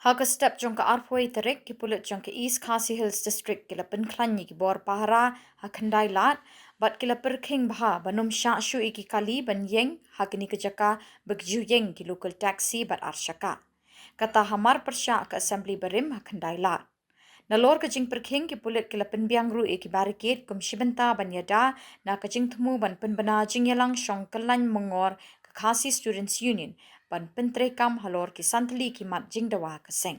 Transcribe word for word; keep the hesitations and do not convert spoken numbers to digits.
Ha ka step jong ka arphew tarik, ki pulit jong ka East Khasi Hills District ki la pynkhlaiñ ïa ki bor pahara ha Khyndai Lad bad ki la pyrkhing bha ban ym shah shuh ïa ki kali ban ïeng ha kane ka jaka ba ki ju ïeng ki local taxi bad ar shaka. Kata hamar pyrshah ka assembly barim ha Khyndai Lad. Nalor ka jingpyrkhing, ki pulit ki la pynbiang ruh ïa ki barricade kum shi bynta ban ïada na ka jingthmu ban pynbna jingïalang shong kyllaiñ mongor ka Khasi Students Union ban pyntreikam halor ki san tylli ki mat jingdawa ka seng.